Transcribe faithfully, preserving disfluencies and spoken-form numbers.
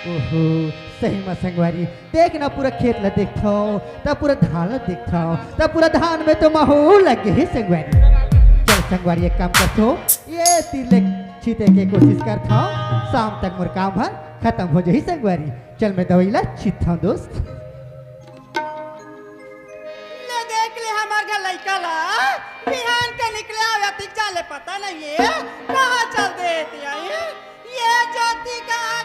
ओहो, सही म संगवारी, देख ना, पूरा खेत ला देखथव, त पूरा धान ला देखथव, त पूरा धान में तो महू लगे हे संगवारी। चल संगवारी, एक काम करथव, ये तीर ले छीते के कोशिश करथव, शाम तक मोर काम हर खत्म हो जाही संगवारी। चल मैं दवाई ला छीतथव दोस्त। ले देख ले हमर घर लइका ला, बिहान के निकले आवे, अतिक जाले पता नहीं है, कहाँ चल देते आई। ये ज्योति कहाँ